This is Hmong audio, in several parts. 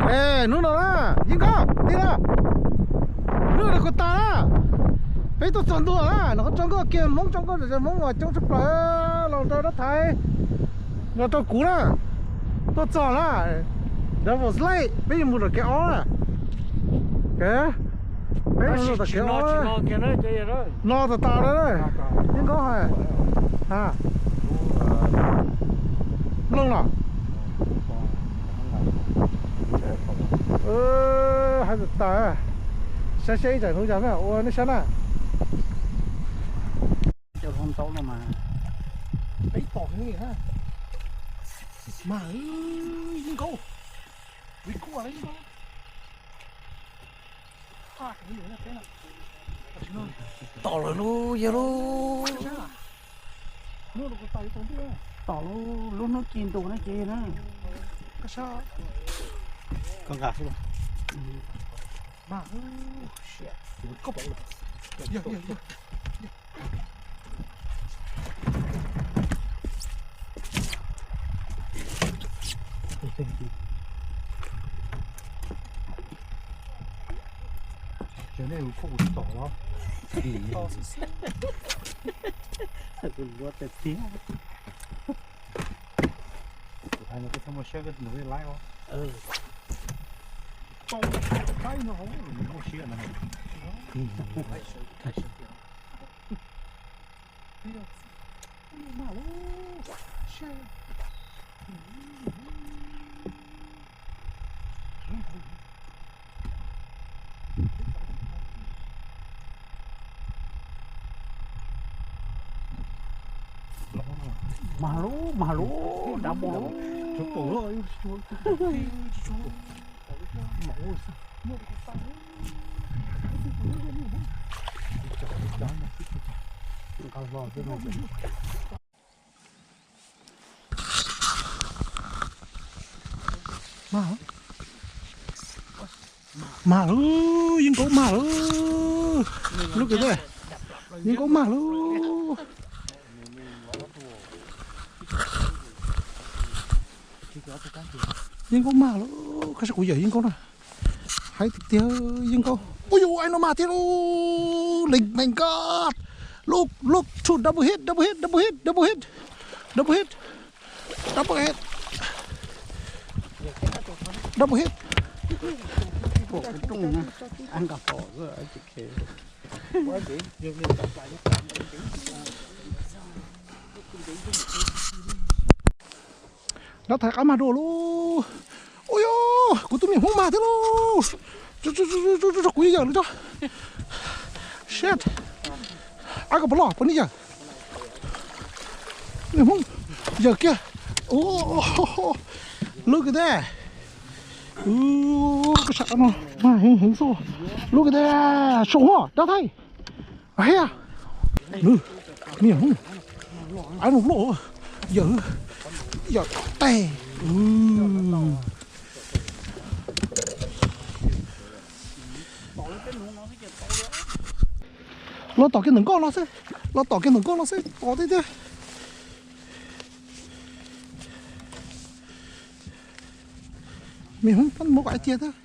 Es hnub no na, Yeej Nkauj, tig los. Hnub no kuv tas na. Peb tuaj txog ntua na, no qhov tso nkoj kiag Hmoob, tso nkoj, Hmoob mas coob tshaj plaws los rau Dab Thaiv, los rau kuv na. Tuaj txog na, Devil's Lake, peb yuav mus tom kev ob na. Peb mus tom kev ob. No tas tas na, Yeej Nkauj hais. Looj los. Hais tas tas, saib seb ib tsam hnub yog na, ua nej saib na. Mas, Yeej Nkauj, tom lawm lauj, yog lauj. Tom lauj, lub hnub ci ntua na ces na. Koj nqa xwb. Ces nej mus khoj kuv tsis tom los. Kuv hais no koj txhob muaj siab, koj tus nus lais os. Tau, qaib no hauv nws muaj siab no. Mag lub, mag lub, dab npua lub. Mag lub, Yeej Nkauj mag lub. Lub kws, Yeej Nkauj mag lub. Yeej Nkauj mag lub, koj saib kuv yawm Yeej Nkauj na. Haib tiag tiag, Yeej Nkauj. Ui yus, ai no mag thiab lauj. Leej neeg koj. Look, look, two double hit, double hit, double hit, double hit, double hit, double hit, double hit. Dab Thaiv qab mag dua lauj. Ui yus, kuv tus me Hmoob mag thiab lauj. Kuv yawm lawm tso. Shit. Ab, koj puas loj, puas nej yawm? Me Hmoob yawm kiag. Look at that. Koj saib no, mag heev heev xwb. Look at that, soo hov, Dab Thaiv. Hiab, me Hmoob, ab no loj, yawm, yawm tag. Los tom kiag ntawm nkoj no xwb, los tom kiag ntawm nkoj no xwb, tom tiag tiag. Me Hmoob pab muab kom ib cia thiab.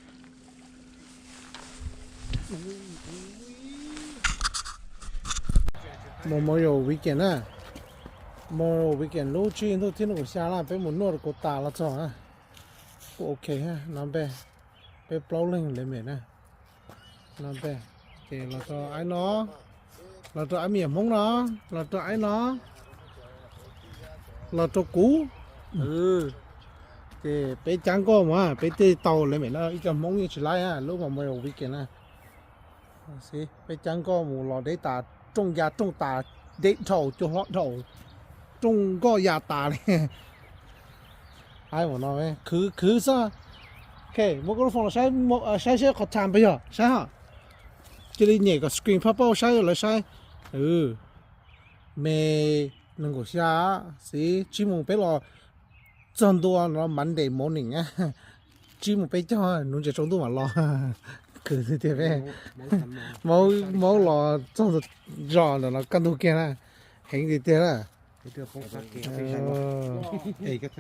Memorial weekend na, Memorial weekend lub tsib hlis ntuj thib nees nkaum xya na, peb mus noj rau kuv tas los txog na. Kuj ok, no npe, peb plaub leeg le mem na. No npe, ces los rau aib no, los rau aib me nyuam Hmoob no, los rau aib no, los rau kuv. Ces peb cab nkoj mus, peb thiaj tau le mem no, ib co Hmoob yeej tsis laib lub Memorial weekend na. Peb cab nkoj mus los deb tas, rooj ya rooj tas, deb dhau, cua hlob dhau, rooj nkoj ya tas li. Aib mus no khwv khwv xwb. Ok, muab koj lub phone los saib, saib seb qhov time puas yog, saib hos. Cia li nyem kom screen pab pauj saib, lawv saib. Me nees nkaum xya xwb, tsib moos peb los txog ntua no Monday morning, tsib moos peb caug, nuv ntses tsaus ntuj mam los. Khwv tiag tiag peb. Maub los txog zos ntawm no kaj ntug kiag na, heev tiag tiag na.